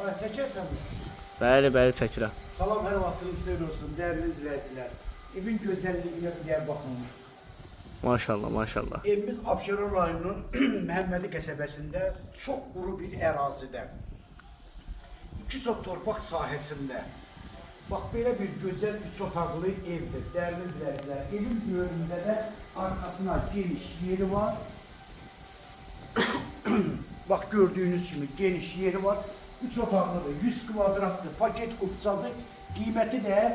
Ay, çəkərsən mi? Bəli, bəli çəkirəm. Salam, hər vaxtınız xeyir olsun, dəyərli izləyicilər. Evin gözəlliyinə bir dənə baxın. Maşallah, maşallah. Evimiz Abşeron rayonunun Məhəmmədi qəsəbəsində çox quru bir ərazidə. 2 sot torpaq sahəsində. Bax belə bir gözəl üç otaqlı evdir. Dəyərli izləyicilər, evin böyründə də arxasına geniş yeri var. Bax gördüyünüz kimi geniş yeri var. 3 otaqlıdır, 100 kvadratdır, paket kupçadır. Qiyməti də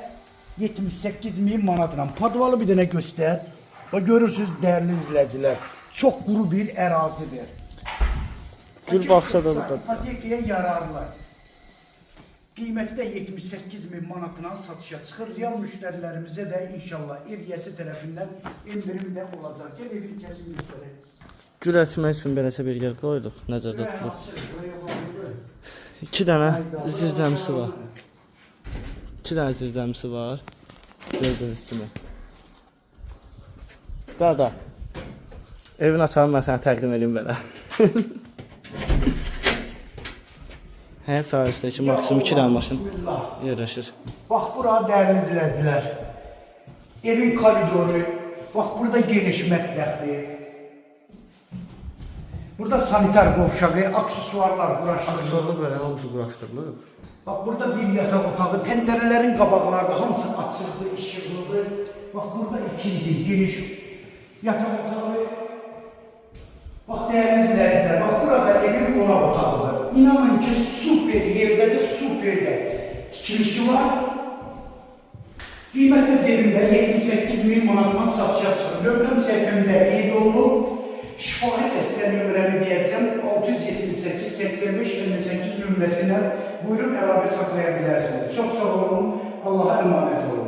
78 min manatla. Podvalı bir dənə göstər. Bax görürsüz dəyərli izləyicilər, çox quru bir ərazidir. Gül Paket bağça da kupça, buradadır. İpotekaya yararlı. Qiyməti də 78 min manatla satışa çıxır. Real müştərilərimizə də inşallah ev yiyəsi tərəfindən endirim də olacaq. Gəl evin içərisini göstərək. Gül əkmək üçün beləcə bir yer qoyduq, nəzərdə tutulub. 2 dənə zirzəmisi var. 2 dənə zirzəmisi var. Gördüyünüz kimi. Dada. Evin açarını mən sənə təqdim edeyim belə. Həyət sahəsindəki maksimum 2 dənə maşın Bismillah. yerləşir. Bax bura dəyərli izləyicilər. Evin koridoru. Bax burada geniş mətbəxdir. Burada sanitar qovşağı, aksesuarlar quraşdırılıb. Aksesuarlar belə hamısı quraşdırılıb. Bax burada bir yataq otağı, pəncərələrin qabaqları hamısı açıqdır, işıqlıdır. Bax burada ikinci geniş yataq otağı. Bax dəyərli izləyicilər, bax burada evin qonaq otağıdır. İnanın ki, super yerdədir, super də tikilişi var. Qiymət də dedim də 78 min manatdan satışa çıxır. Nömrəm səhifəmdə qeyd olunub. Şifahi dəstə nömrəmi deyəcəm 678 85 58 nömrəsinə buyurun əlaqə saxlaya bilərsiniz. Çox sağ olun. Allaha əmanət olun.